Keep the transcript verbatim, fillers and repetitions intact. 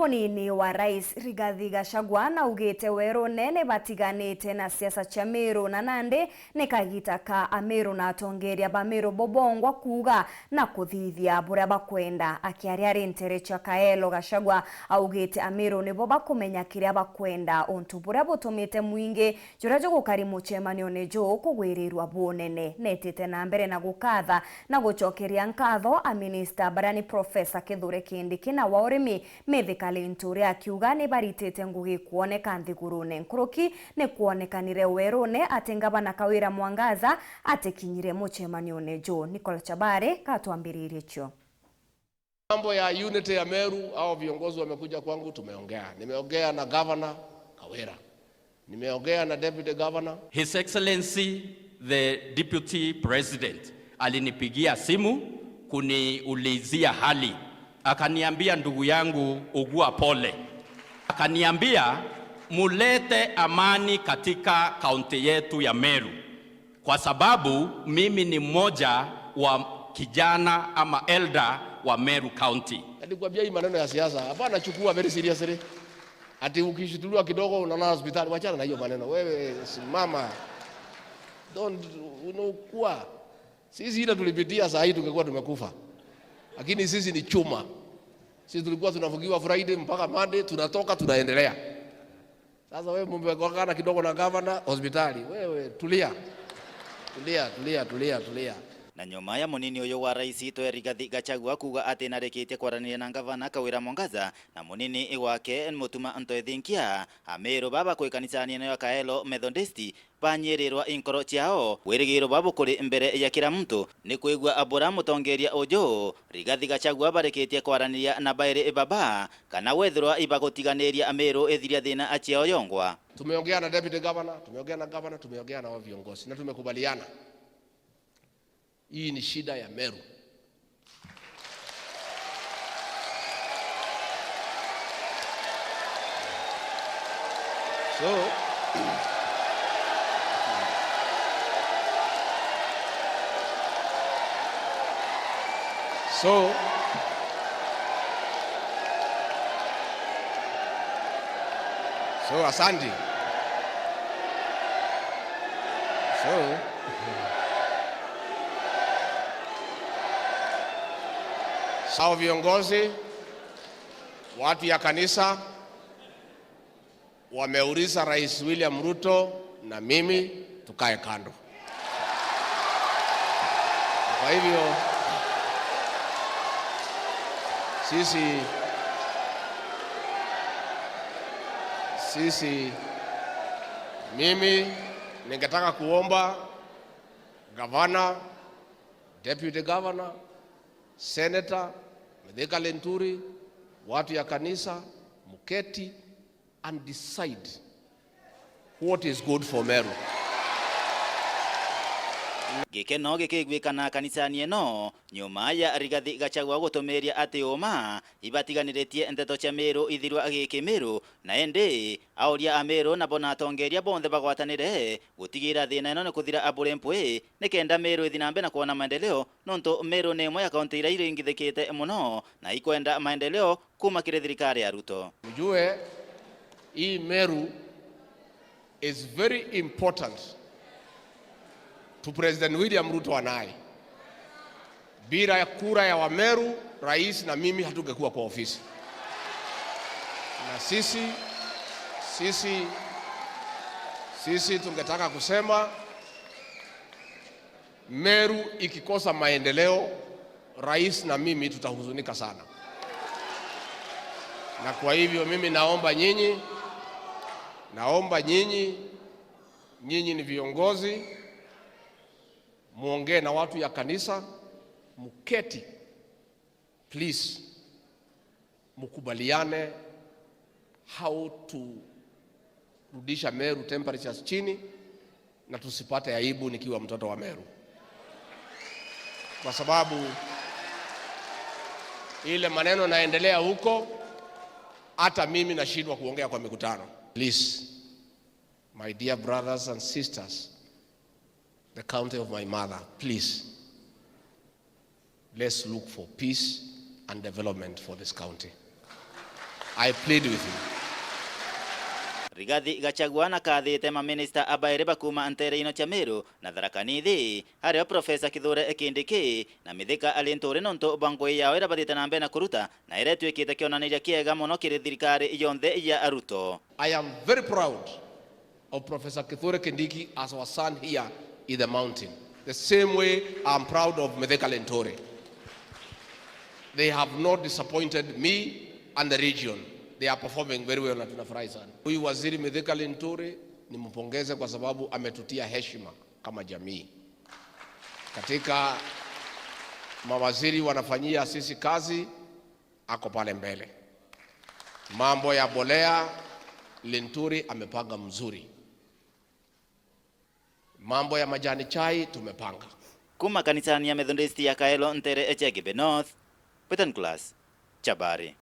Munini wa Rais Rigathi Gachagua naugite werune ni batiganite na siasa cia Meru na nandi ni kagita ka Ameru na atongeria ba Meru bobongwa kuuga na kuthithia buria bakwenda. Akiaria ari ntere cia Kaelo, Gachagua augite Ameru nibo bakumenya kiria bakwenda, untu buria butumite mwingi juria jugukari mucemanione juu kugwirirua bunene. Netite na mbere na gukatha na gucokeria nkatho a minista baria ni Profesa Kithure Kindiki na wa urimi, Mithika Linturi, akiuga ni baritite ngugi kwoneka nthigurune nkuruki. Ni kwonekanire werune ati ngavana Kawira Mwangaza atikinyire mucemanione juu. Nicole Chabare katwambiririe cio. Mambo ya unity ya Meru, hao viongozi wamekuja kwangu, tumeongea. Nimeongea na Governor Kawira. Nimeongea na Deputy Governor. His Excellency the Deputy President alinipigia simu kuniulizia hali. Akaniambia, "Ndugu yangu, ugua pole." Akaniambia, "Mulete amani katika kaunti yetu ya Meru." Kwa sababu mimi ni mmoja wa kijana ama elder wa Meru County. Nilikwambia hii maneno ya siasa, hapana, chukua very seriously. Ati ukishtuliwa kidogo unaona hospitali, wachana na hiyo maneno. Wewe simama. Don't, unakuwa. Sisi ile tulipitia, saa hii tungekuwa tumekufa. Lakini sisi ni chuma. Sisi tulikuwa tunafungiwa Friday mpaka Monday, tunatoka, tunaendelea. Sasa wewe mumegongana kidogo na gavana hospitali. Wewe tulia. Tulia, tulia, tulia, tulia. Na nyuma ya munini uyu wa rais itwe Rigathi Gachagua kuuga ati narikitie kwaraniria na ngavana Kawira Mwangaza na munini wake Mutuma Ntoethinkia, Ameru baba kwi kanisani ino ya Kaelo Methodist banyirirwa inkoro ciao. Wirigiro bwa bukuri mbere ya kila muntu ni kwigua abura mutongeria uju Rigathi Gachagua barikitie kwaraniria na bairi baba kana wethirwa ibagutiganiria Ameru ithiria thina aciao yongwa. Tumeongea na deputy governor, tumeongea na governor, tumeongea na wao viongozi na tumekubaliana. Hii ni shida ya Meru. So, so, so, asante. So, sao viongozi, watu ya kanisa, wameuliza Rais William Ruto na mimi tukae kando. Kwa hivyo, sisi, sisi, mimi ningetaka kuomba gavana, deputy governor, senator, Mithika Linturi, watu ya kanisa, mketi, and decide what is good for Meru. Gikeno gikigwikana kanisani ino nyuma ya Rigathi Gachagua gutumiria ati uma ibatiganiritie nteto cia Meru ithirwa gikimiru, na indi auria Ameru nabo na atongeria bonthe bagwatanire gutigira thina ino ni kuthira abure mpwi, nikenda Meru ithi na mbere na kwona maendeleo, nontu Meru ni imwe ya kaunti iria iringithikite mono na ikwenda maendeleo kuma kiri thirikari ya Ruto. Mjue, hii Meru is very important to President William Ruto and I. Bila ya kura ya Wameru, rais na mimi hatungekuwa kwa ofisi. Na sisi, sisi, sisi tungetaka kusema, Meru ikikosa maendeleo, rais na mimi tutahuzunika sana. Na kwa hivyo mimi naomba nyinyi, naomba nyinyi, nyinyi ni viongozi, muongee na watu ya kanisa, mketi, please, mkubaliane how to rudisha Meru temperatures chini na tusipate aibu nikiwa mtoto wa Meru. Kwa sababu ile maneno naendelea huko, hata mimi nashindwa kuongea kwa mikutano. Please, my dear brothers and sisters, the county of my mother, please, let's look for peace and development for this county. I plead with you. Rigathi Gachagua nakathite maminista abairi bakuma nteere ino cia Meru na Tharaka Nithi, ario Profesa Kithure Kindiki na Mithika Linturi nontu bwa ngugi yao iria bathite na mbere na kuruta na iria itwikite kionaniria kiega mono kiri thirikari yonthe ya Ruto. I am very proud of Professor Kithure Kindiki as our son here in the mountain. The same way I'm proud of Mithika Linturi. They have not disappointed me and the region. They are performing very well na tunafurahi sana. Huyu waziri Mithika Linturi nimpongeze kwa sababu ametutia heshima kama jamii. Katika mawaziri wanafanyia sisi kazi, ako pale mbele. Mambo ya mbolea, Linturi amepanga mzuri. Mambo ya majani chai tumepanga. Kuma kanisani ya Methodist ya Kaelo nteere eche Gimbi North, Peter Nicholas, Chabari.